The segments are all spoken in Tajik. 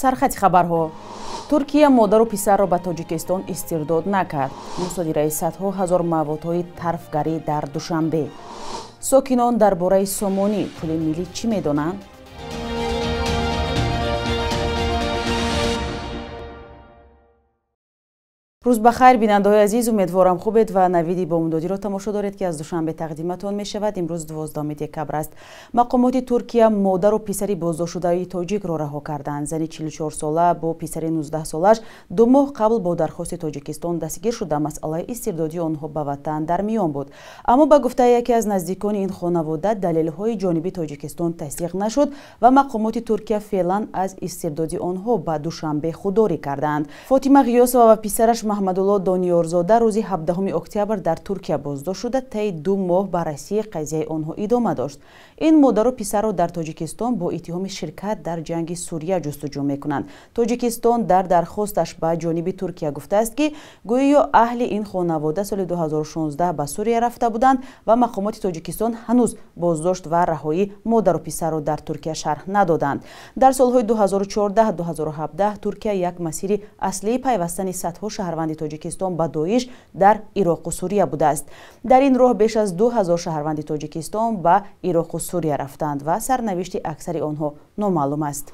Сархати хабарҳо. Туркия модару писарро ба Тоҷикистон истирдод накард. Мусодираи садҳо ҳазор маводҳои тарфгарӣ дар Душанбе. Сокинон дар бораи сомонӣ пули миллӣ чӣ медонанд? Рӯз ба хайр, бинандаҳои азиз, умедворам хубед ва навиди бомдодиро тамошо доред, ки аз Душанбе тақдиматон мешавад. Имрӯз 12 декабр аст. Мақомоти Туркия модару писари боздоштшудаи тоҷикро раҳо карданд. Зани 44-сола бо писари 19-солааш 2 моҳ қабл бо дархости Тоҷикистон дастгир шуда, масъалаи истирдоди онҳо ба ватан дар миён буд. Аммо ба гуфтаи яке аз наздикони ин хонавода, далелҳои ҷониби Тоҷикистон тасдиқ нашуд ва мақомоти Туркия феълан аз истирдоди онҳо ба Душанбе худдорӣ кардаанд. Фотима Ғиёсова ва писараш Маҳмадулло Дониёрзода рӯзи 17 октябр дар Туркия боздошт шуда, таи 2 моҳ баррасии қазияи онҳо идома дошт. Ин модару писарро дар Тоҷикистон бо иттиҳоми ширкат дар ҷанги Сурия ҷустуҷӯ мекунанд. Тоҷикистон дар дархосташ ба ҷониби Туркия гуфтааст, ки гӯё аҳли ин хонавода соли 2016 ба Сурия рафта буданд ва мақомоти Тоҷикистон ҳанӯз боздошт ва раҳоии модару писарро дар Туркия шарҳ надоданд. Дар солҳои 2014-2017 Туркия як масири аслии пайвастани садҳо шаҳрванди Тоҷикистон ба Доиш дар Ироқу Сурия будааст. Дар ин роҳ беш аз 2000 шаҳрванди Тоҷикистон ба Ироқу Сурия рафтанд ва сарнавишти аксари онҳо номаълум аст.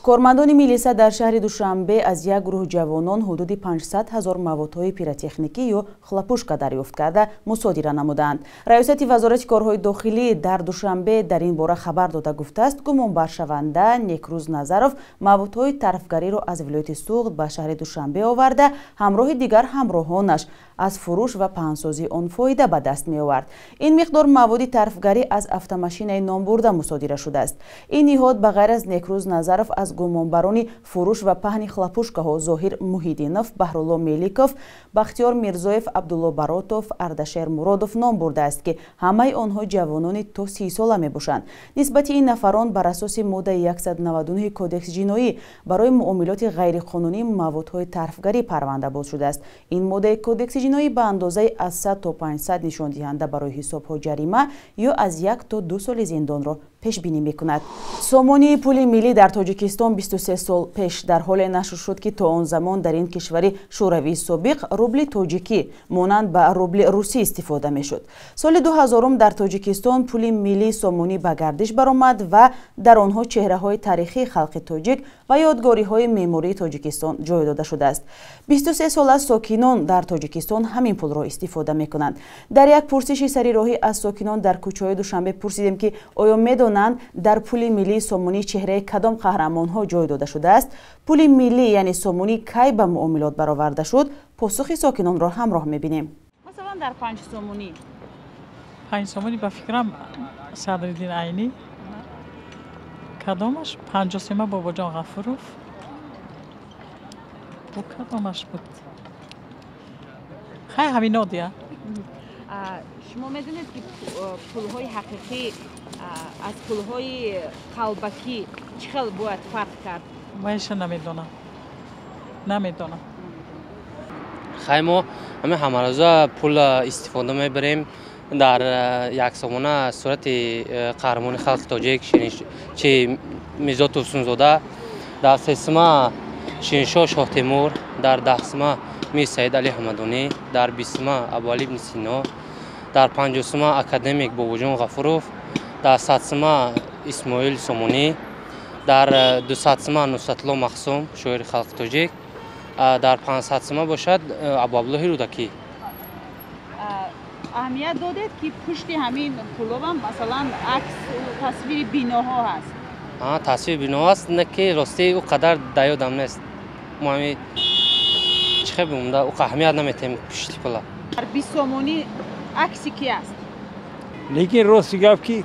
Кормандони милиса дар шаҳри Душанбе аз як гурӯҳ ҷавонон ҳудуди 500 ҳазор маводҳои пиротехникӣ ё хлопушка дарёфт карда мусодира намуданд. Раёсати Вазорати корҳои дохилӣ дар Душанбе дар ин бора хабар дода гуфтааст, гумонбаршаванда Некрӯз Назаров маводҳои тарфгариро аз вилояти Суғд ба шаҳри Душанбе оварда, ҳамроҳи дигар ҳамроҳонаш аз фурӯш ва паҳнсозии он фоида ба даст меовард. Ин миқдор маводи тарфгарӣ аз автомашинаи номбурда мусодира шудааст. Ин ниҳод ба ғайр аз Некрӯз Назаров аз гумонбарони фурӯш ва паҳни хлопушкаҳо Зоҳир Муҳиддинов, Баҳрулло Меликов, Бахтиёр Мирзоев, Абдулло Баротов, Ардашер Муродов ном бурдааст, ки ҳамаи онҳо ҷавонони то 30 сола мебошанд. Нисбати ин нафарон бар асоси моддаи 199 Кодекси ҷиноӣ барои муомилоти ғайриқонунии маводҳои тарфгарӣ парванда боз шудааст. Ин моддаи Кодекси ҷиноӣ ба андозаи аз 100 то 500 нишондиҳанда барои ҳисобҳо ҷарима ё аз 1 то 2 соли зиндонро пешбинӣ мекунад. Сомонии пули миллӣ дар Тоҷикистон 23 сол пеш дар ҳоле нашр шуд, ки то он замон дар ин кишвари шӯравии собиқ рубли тоҷикӣ монанд ба рубли русӣ истифода мешуд. Соли 2000 дар Тоҷикистон пули миллии сомонӣ ба гардиш баромад ва дар онҳо чеҳраҳои таърихии халқи тоҷик ва ёдгориҳои меъмории Тоҷикистон ҷой дода шудааст. 23 сол аст сокинон дар Тоҷикистон ҳамин пулро истифода мекунанд. Дар як пурсиши сари роҳӣ аз сокинон дар кӯчаҳои Душанбе пурсидем, ки оё медонанд дар пули миллии сомонӣ чеҳраи кадом қаҳрамонҳо ҷой дода шудааст? Пули миллӣ яъне сомонӣ кай ба муомилот бароварда шуд? Посухи сокинонро ҳамроҳ мебинем. Масалан, дар 5 сомонӣ. 5 сомонӣ ба фикрам Садриддин Айнӣ. Кадомаш? 50 сима Бобоҷон Ғафуров. Бу кадомаш буд? Хай, ҳамино дия. Шумо медонед, ки пулҳои ҳақиқӣ аз пулҳои қалбакӣ чӣ хел бояд фарқ кард? Маиша намедонам, намедонам. Хай, мо ҳамин ҳамарӯза пул истифода мебарем. Дар 1 сомона сурати қаҳрамони халқи тоҷик чи Мирзо Турсунзода, дар 3 сима Шириншоҳ Шоҳтемур, дар 10 сима Мир Саид Али Ҳамадонӣ, дар 20 сима Абуалӣ ибни Сино, дар 50 сима академик Бобоҷон Ғафуров, дар 100 сима Исмоил Сомонӣ, дар 200 сима Нусратулло Махсум, шоири халқи тоҷик, дар 500 сима бошад Абуабдуллоҳи Рӯдакӣ. Аҳамият додед, ки пушти ҳамин пуловам, масалан, акс, тасвири биноҳо ҳаст? Тасвири биноҳо ҳаст, не ки ростӣ ӯ қадар дар ёдам нест. Мо ҳами чӣ хел бимонда, ӯ аҳамият наметиҳем пушти пула. Дар 20 сомонӣ акси ки аст? Лекин рости гап, ки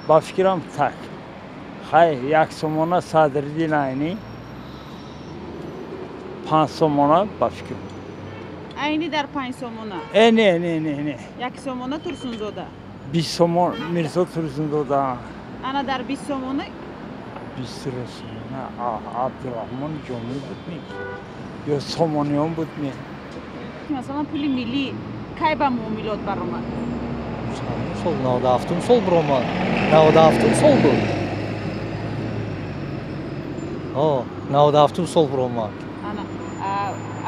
ба фикрам так, хай, 1 сомона Садриддин Айнӣ, 5 сомона ба фикрам. Айнӣ дар 5 сомона? Э, не, не, не, не. 1 сомона Турсунзода? 20 сомон Мирзо Турсунзода. Ана дар 20 сомона? 20 сомона Абдураҳмон Ҷомӣ буд ми ё Сомониён буд ми? Масалан, пули миллӣ кай ба муомилот баромад? Сол 97-ум сол баромад, 97-ум сол буд. 97 сол баромад.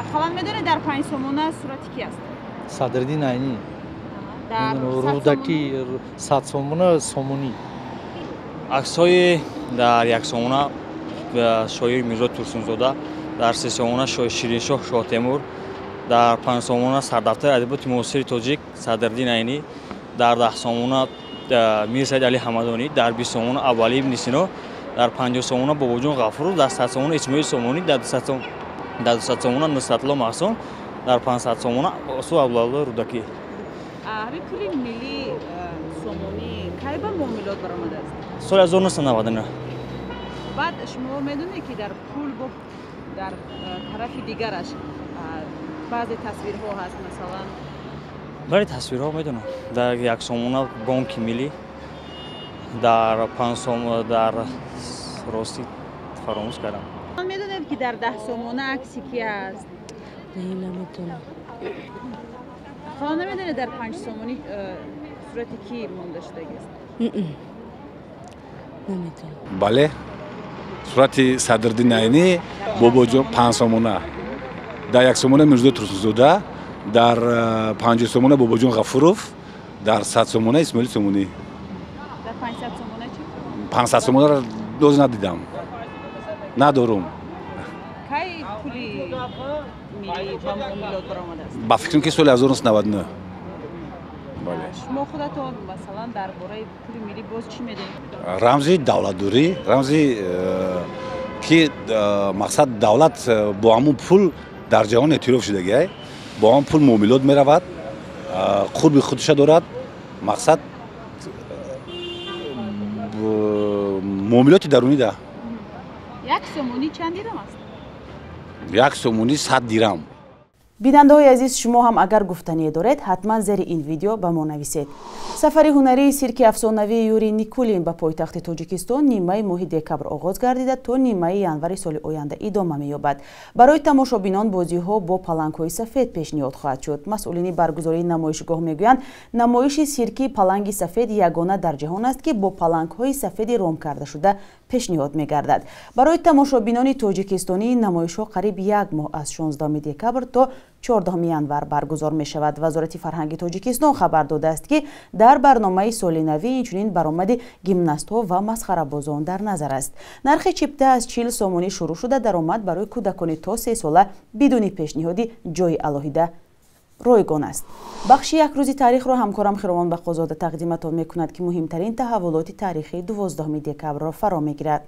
Ақаллан медонед дар 5 сомона сурати ки аст? Садриддин Айнӣ. Рӯдакӣ. 100 сомона Сомонӣ. Аксҳои дар 1 сомона шоир Мирзо Турсунзода, дар 3 сомона Шириншоҳ Шоҳтемур, дар 5 сомона сардафтари адабиёти муосири тоҷик Садриддин Айнӣ, дар 10 сомона Мир Саид Али Ҳамадонӣ, дар 20 сомона Абуалӣ ибни Сино, дар 50 сомона Бобоҷон Ғафуров, дар 100 сомона Исмоили Сомонӣ, дар 200 сомона Нусратулло Маҳсум, дар 500 сомона Осу Абдулло Рӯдакӣ. Ҳамин пули миллӣ сомонӣ кай ба муомилот баромадааст? Соли 1999. Баъд шумо медонед, ки дар пул бо дар тарафи дигараш баъзе тасвирҳо ҳаст, масалан? Бале, тасвирҳо медонам. Дар 1 сомона бонки миллӣ, дар 5 сомона дар ростӣ фаромӯш кардам. Медонед, ки дар 10 сомона акси ки аст? Не, намедонам. Ҳоло намедонед дар 5 сомонӣ сурати ки монда шудагист? Намедонам. Бале, сурати Садриддин Айнӣ, Бобоҷон 5 сомона. Дар 1 сомона Мирзо Турсунзода, дар 5 сомона Бобоҷон Ғафуров, дар 100 сомона Исмоили Сомонӣ. Дар 500 сомона чӣ? 500 сомонаро доз надидам. Надорум. Кай пули миллӣ ба муомилот баромадааст? Ба фикрам, ки соли 1999. Бале. Шумо худатон масалан дар бораи пули миллӣ боз чӣ медонед? Рамзи давлатдорӣ, рамзи ки мақсад давлат бо ҳамун пул дар ҷаҳон эътироф шудагиай, бо ҳамун пул муомилот меравад, қурби худша дорад, мақсад муомилоти дарунӣ да. 1 сомонӣ чанд дирам аст? 1 сомонӣ 100 дирам. Бинандаҳои азиз, шумо ҳам агар гуфтание доред, ҳатман зери ин видео ба мо нависед. Сафари ҳунарии сирки афсонавии Юрий Никулин ба пойтахти Тоҷикистон нимаи моҳи декабр оғоз гардида, то нимаи январи соли оянда идома меёбад. Барои тамошобинон бозиҳо бо палангҳои сафед пешниҳод хоҳад шуд. Масъулини баргузории намоишгоҳ мегӯянд, намоиши сирки паланги сафед ягона дар ҷаҳон аст, ки бо палангҳои сафеди ром карда шуда пешниҳод мегардад. Барои тамошобинони тоҷикистонӣ намоишҳо қариб як моҳ аз 16 декабр то 14 январ баргузор мешавад. Вазорати фарҳанги Тоҷикистон хабар додааст, ки дар барномаи соли навӣ инчунин баромади гимнастҳо ва масхарабозон дар назар аст. Нархи чипта аз 40 сомонӣ шурӯъ шуда, даромад барои кӯдакони то 3 сола бидуни пешниҳоди ҷои алоҳида ройгон аст. Бахши як рӯзи таърихро ҳамкорам Хиромон Бақозода тақдиматон мекунад, ки муҳимтарин таҳаввулоти таърихии 12 декабрро фаро мегирад.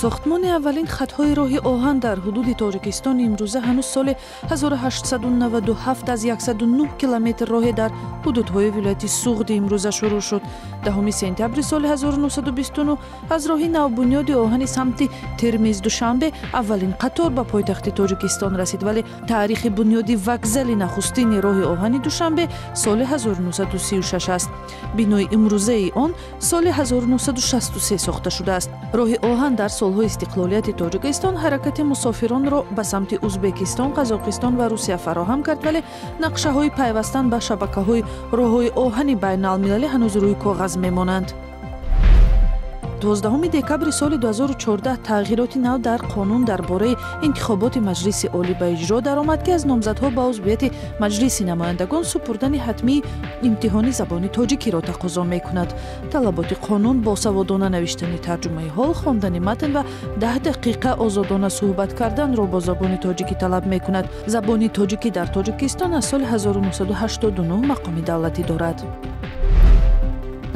Сохтмони аввалин хатҳои роҳи оҳан дар ҳудуди Тоҷикистон имрӯза ҳанӯз соли 1897 аз 109 километр роҳе дар ҳудудҳои вилояти Суғди имрӯза шурӯъ шуд. 10 сентябри соли 1929 аз роҳи навбунёди оҳани самти Термиз-Душанбе аввалин қатор ба пойтахти Тоҷикистон расид, вале таърихи бунёди вокзали нахустини роҳи оҳани Душанбе соли 1936 аст. Бинои имрӯзаи он соли 1963 сохта шудааст. Роҳи оҳан дар солҳои истиқлолияти Тоҷикистон ҳаракати мусофиронро ба самти Узбекистон, Қазоқистон ва Русия фароҳам кард, вале нақшаҳои пайвастан ба шабакаҳои роҳҳои оҳани байналмилалӣ ҳанӯз рӯи коғаз мемонанд. 12 декабри соли 2014 тағйироти нав дар қонун дар бораи интихоботи Маҷлиси Олӣ ба иҷро даромад, ки аз номзадҳо ба узвияти Маҷлиси намояндагон супурдани ҳатмии имтиҳони забони тоҷикиро тақозо мекунад. Талаботи қонун босаводона навиштани тарҷумаи ҳол, хондани матн ва 10 дақиқа озодона суҳбат карданро бо забони тоҷикӣ талаб мекунад. Забони тоҷикӣ дар Тоҷикистон аз соли 1989 мақоми давлатӣ дорад.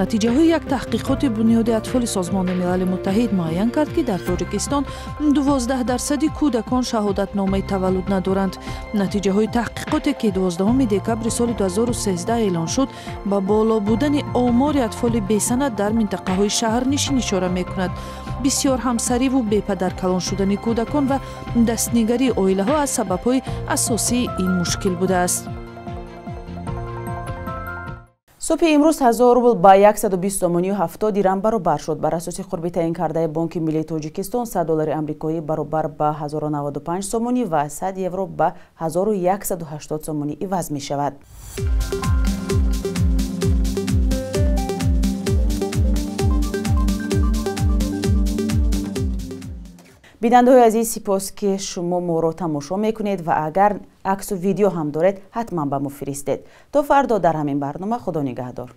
Натиҷаҳои як таҳқиқоти бунёди атфоли Созмони Милали Муттаҳид муайян кард, ки дар Тоҷикистон 12% кӯдакон шаҳодатномаи таваллуд надоранд. Натиҷаҳои таҳқиқоте, ки 12 декабри соли 2013 эълон шуд, ба боло будани омори атфоли бесанад дар минтақаҳои шаҳрнишин ишора мекунад. Бисёр ҳамсариву бепадар калон шудани кӯдакон ва дастнигарии оилаҳо аз сабабҳои асосии ин мушкил будааст. Субҳи имрӯз 1000 рубл ба 120 сомонию 70 дирам баробар шуд. Бар асоси қурби таъин кардаи Бонки Миллии Тоҷикистон 100 доллари амрикоӣ баробар ба 1095 сомонӣ ва 100 евро ба 1180 сомонӣ иваз мешавад. Бинандаҳои азиз, сипос, ки шумо моро тамошо мекунед ва агар аксу видео ҳам доред, ҳатман ба мо фиристед. То фардо дар ҳамин барнома, худо нигаҳдор.